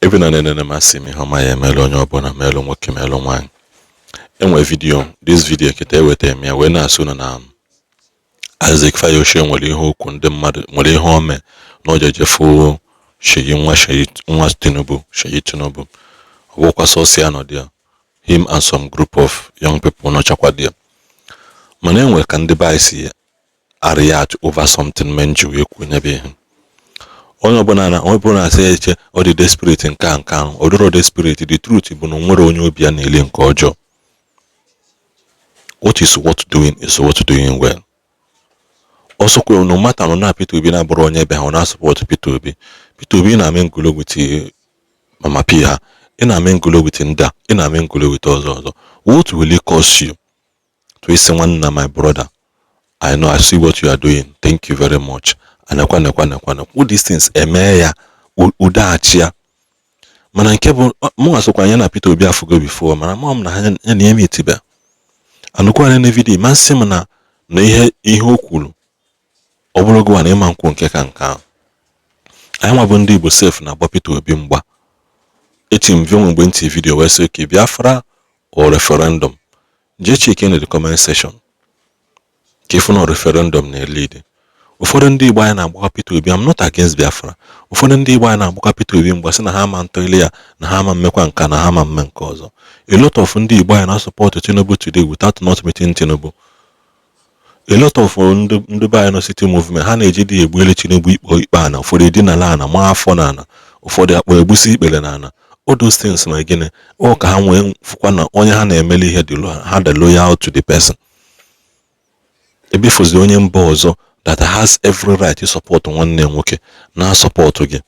Ebe na na-enene m, asị m ihe ọma ya emelụ onye ọbụla, melụ nwoke, melụ nwaanyị. Enwe video, this video kịta eweta m ya wee na-asị unu na Isaac Fayose nwere ihe okwu ndị mmadụ nwere ihe o mee na o jeje fụ Seyi, nwa Seyi, nwa Tinubu, Seyi Tinubu. Ọ bụkwa sọsọ ya nọ there, him and some group of young people nọchakwa there. Mana enwere ka ndị be anyị si react over something men ji wee kwuo nyebe ihe. Onye ọbụla na onye ọbụla na-asị ya eche ọ dị desperate, nke a nke ahụ, ọ dịrọ desperate. The truth bụ na o nwere onye obi ya na-ele nke ọjọọ. What is worth doing is worth doing well. Ọsọkwa no matter na Peter Obi na-abụrụ onye ebe ha, ọ na-asupport Peter Obi. Peter Obi na-ame ngolo with Mama P ha, ị na-ame ngolo with ndị a, ị na-ame ngolo with ọzọ ọzọ. What will it cost you to isi, "Nwanna, my brother, I know, I see what you are doing, thank you very much"? Anekwa nekwa nekwa nekwa all these things eme ya udaghachi ya. Mana nke bụ mụ asokwa ya na Peter Obi afụgo before, mana mụ m na ha ya na eme itibe anụkwa na video ma nsị m na ihe o kwuru, ọ bụrụ gụwa na ịma nkwụ nke ka nke ahụ. Anyị nwa bụ ndị Igbo sef na-agba Peter Obi mgba. Echi m view mgbe ntị video wee sị, "Okay, Biafra or referendum?" Jee check in the comment section ka ịfụ na referendum na-elead. Ụfọdụ ndị Igbo anyị na-agbakwa Peter Obi. I'm not against Biafra. Ụfọdụ ndị Igbo anyị na-agbakwa Peter Obi mgba, sị na ha ama ntọile ya, na ha ama mmekwa nka, na ha ama mme nke ọzọ. A lot of ndị Igbo anyị na-support Tinubu today without not meeting Tinubu. A lot of ndị be anyị nọ city movement, ha na-eji dị egbu ele Tinubu ikpo ikpe ana, ụfọdụ edinala ana, maa afọ n'ala, ụfọdụ akpọ egbusi ikpere n'ala. All those things na gịnị ọ ka ha nwee fụkwa na onye ha na-emeli ihe dị ha dị loyal to the person. Ebe ịfụzi onye mba ọzọ that has every right to support nwanne nwoke na-asupport gị,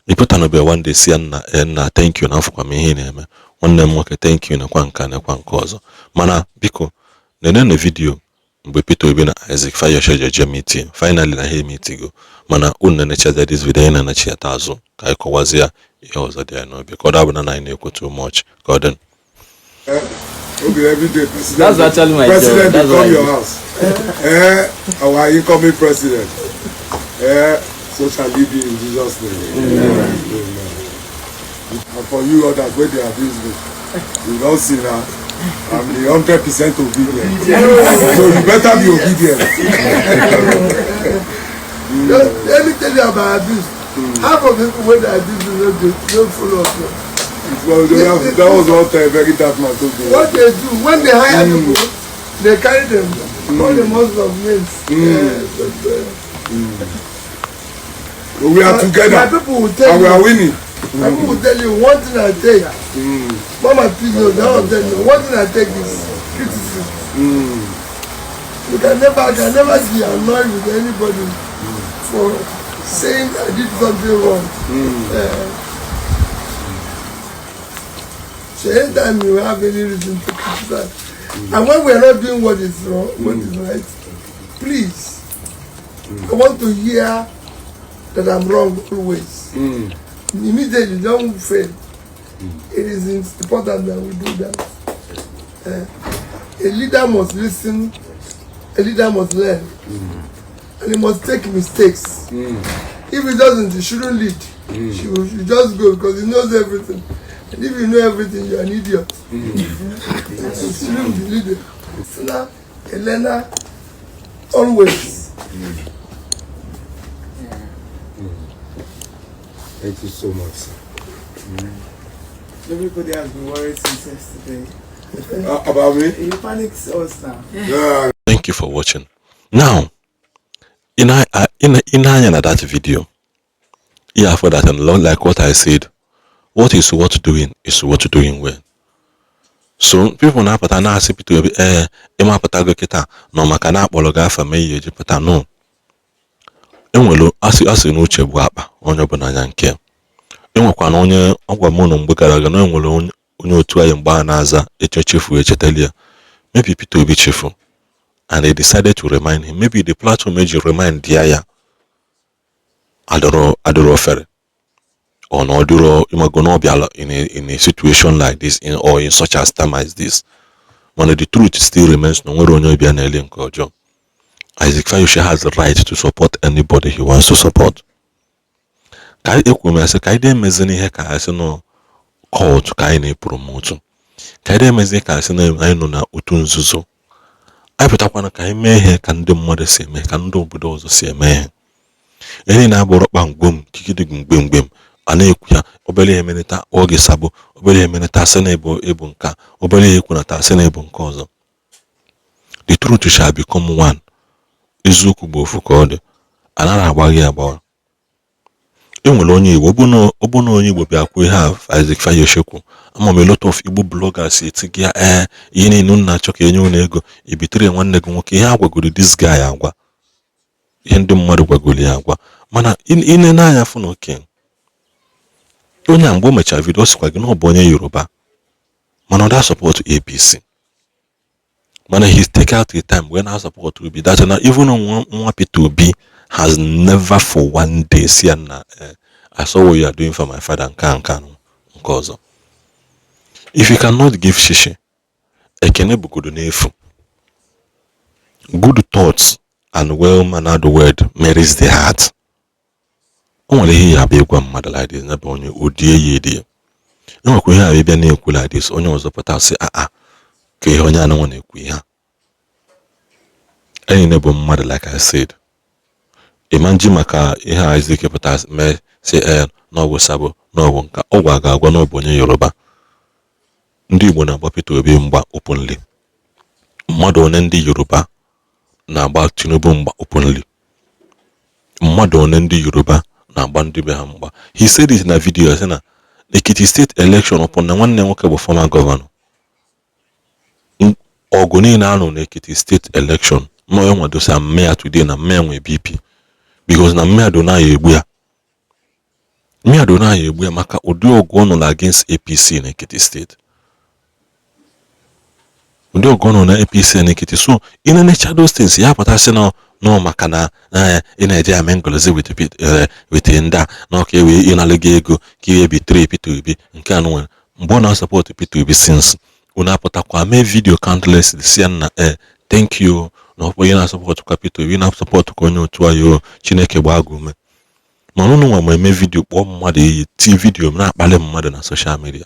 ịpụtanube one day si ya, "Nna, nna, thank you na afụkwa m ihe ị na-eme, nwanne m nwoke, thank you," nekwa nka, nekwa nke ọzọ. Mana biko nene na video mgbe Peter Obi na Isaac Fayose jeje meeting finally, na ha emitigo. Mana unu nenechaza this video, anyị na-anachiata azụ ka anyị kọwazie ihe ọzọ dị anyị n'obi, ka ọ dabụ na anyị na-ekwu too much. Ka ọ dị. Okay, every day president. That's actually my job. President That's dey what come I your do. house. Our incoming president. So shall it be in Jesus' name. Amen. Amen. And for you others wey dey abuse me, you don see now, I'm the 100% obedient. So you better be obedient. Let me tell you about abuse. Half of the people wey dey abuse you no dey no follow up. Well, that was what a very dark man told me. What they do when they hire people, they carry them, call them all sorts of names. Yeah, but We are my together people will tell and we you are winning. My people will tell you one thing I take. Mama Pizzo, that one tell you one thing I take is criticism. You can never, I can never be annoyed with anybody for saying I did something wrong. So anytime you have any reason to criticize, and when we are not doing what is wrong, what is right, please, I want to hear that I'm wrong always. Immediately, don't fail. It is important that we do that. A leader must listen, a leader must learn, and he must take mistakes. If he doesn't, he shouldn't lead. She will she just go because he knows everything. And if you know everything, you're an idiot. You shouldn't be leading. Listener, a learner, always. Thank you so much, sir. Everybody has been worried since yesterday. About me? You panics us now. Yeah. Thank you for watching. Now, in anya na that video, yeah, for that, and like what I said, what is worth doing is worth doing well. So people na-apụta na-asị Peter Obi, ee, ịmapụtago kịta nọ maka na akpọrọ gị afa mee ihe eji pụta. No, enwere asị n'uche bụ akpa onye ọbụla anya nke enwekwana onye ọgwa m ụnụ mgbe gara aga na enwere onye otu anyị mgbe a na-aza echechefu echetali ya. Maybe Peter Obi chefu and they decided to remind him. Maybe the platform eji remind ya adịrọ adịrọ ofere or na ọ dịrọ ịmago na ọ bịala in a situation like this, in or in such as time as this. Mana the truth still remains na onwere onye ọbịa na-ele nke ọjọọ. Isaac Fayose has the right to support anybody he wants to support. Ka anyị ekwuru m ya sị ka anyị dị emezina ihe ka anyị sị nọ cult ka anyị na-epromote, ka anyị dị emezi ka anyị sị na anyị nọ na otu nzuzo. Anyị pụtakwana ka anyị mee ihe ka ndị mmadụ si eme, ka ndị obodo ọzọ si eme ihe. Ihe niile abụrụ kpamgbom kikidi mgbemgbem a na-ekwu ya. Obere ihe emeneta oge sabo, obere ihe emeneta asị na ịbụ ịbụ nka, obere ihe ekwunata asị na ịbụ nke ọzọ. The truth shall become one. Eziokwu bụ ofu ka ọ dị, anaghị agbaghị ya agbawa. E nwere onye Igbo, ọ bụ na onye Igbo bịa kwuo ihe a Isaac Fayose kwu, ama m a lot of Igbo bloggers etighị ya. Ee, ihe niile unu na-achọ ka enye unu ego ibitere nwanne gị nwoke. Ihe a gwagoro this guy agwa, ihe ndị mmadụ gwagoro ya agwa, mana ine n'anya fụ na oke onye a, mgbe o mechara video, ọ sịkwa gị na ọ bụ onye Yoruba, mana ọ da support APC, mana he take out the time wee na-support Obi, that na even nwa Peter Obi has never for one day si ya na "I saw what you are doing for my father," nke a nke a nke ọzọ. If you cannot give shishi, ekene bụgodo n'efu. Good thoughts and well mannered word merits the heart. O nwere ihe ya abịa ịgwa mmadụ like this n'ebe onye odie ya edie. Enwekwa ihe abịa bịa na-ekwu like this, onye ọzọ pụta sị, "Aa, ka ihe onye anụnwa na-ekwu." Ihe a enyi bụ mmadụ, like I said, ịma nji maka ihe a Isaac pụta mee sị ee na ọ bụ sabo na ọ bụ nka ọ gwa ga-agwa na ọ bụ onye Yoruba. Ndị Igbo na-agba Peter Obi mgba openly. Mmadụ one ndị Yoruba na-agba Tinubu mgba openly? Mmadụ one ndị Yoruba na-agba ndị be ha mgba? He said it na video sị na Ekiti State election, upon na nwanne nwoke bụ former governor, ọgụ niile a nụ n'Ekiti State election nọ ya nwadosa mmea today na mmea nwe BP, because na mmea do na ya egbu ya, mmea do na ya egbu ya maka ụdị ọgụ ọ nọ against APC na Ekiti State, ụdị ọgụ ọ nọ na APC na Ekiti. So ị na-enecha those things, ya pụtasị na nọ maka na ị na-eje ame ngolozi with ndị a na ọka ewe ịnalụ gị ego ka iwe bitere Peter Obi nke a nwere mgbe ọ na-asupport Peter Obi since. Unu apụtakwa mee video countless si ya na thank you na ọkwa onye na-asupport kwa Peter Obi, na-asupport kwa onye otu anyị o Chineke gbaa gị ume. Mana unu nwa ma eme video kpọọ mmadụ iyi, tii video na-akpali mmadụ na social media,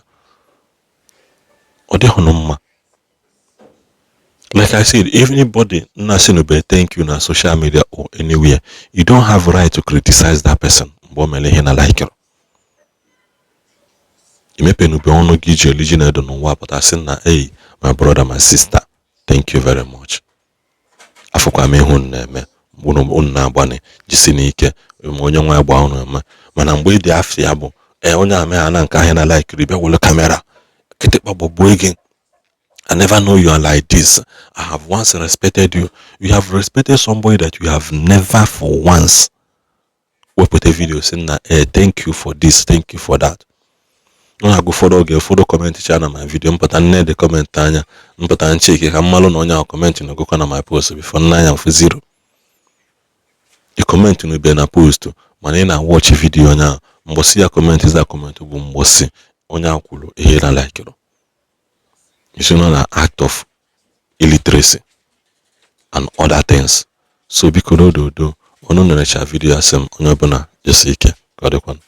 ọ dịghị mma. Like I said, if anybody na-asị thank you na social media or anywhere, you don't have right to criticize that person mgbe o mere ihe na like imepenube ọnụ gị ji eliji na edo n'ụwa pụta sị na, "Hey, my brother, my sister, thank you very much. Afọkwa m ihu na-eme mgbe unu na-agbani, jisi n'ike ma onye nwa gba unu eme." Mana mgbe ị dị afọ ya bụ ee onye ame ha na nke ahịa na like bịa were camera kịtịkpa gbagbuo gị. "I never know you are like this. I have once respected you." You have respected somebody that you have never for once wepụta video sị na thank you for this, thank you for that. Ọ na-agụ ụfọdụ oge, ụfọdụ comment cha na my video, mpụta nne dị comment anya, mpụta ncheke ka mmalụ na onye ahụ comment na ogụkwa na my post before nne anya mfu zero. Ị comment n'ube na post, mana ị na-watch video onye ahụ. Mgbọsị ya comment za comment bụ mgbọsị onye ahụ kwuru ihe na likerụ. It's not an act of illiteracy and other things. So biko n'ododo ọnụ nerecha video, asị m onye ọbụla jesi ike ka ọ dịkwanụ.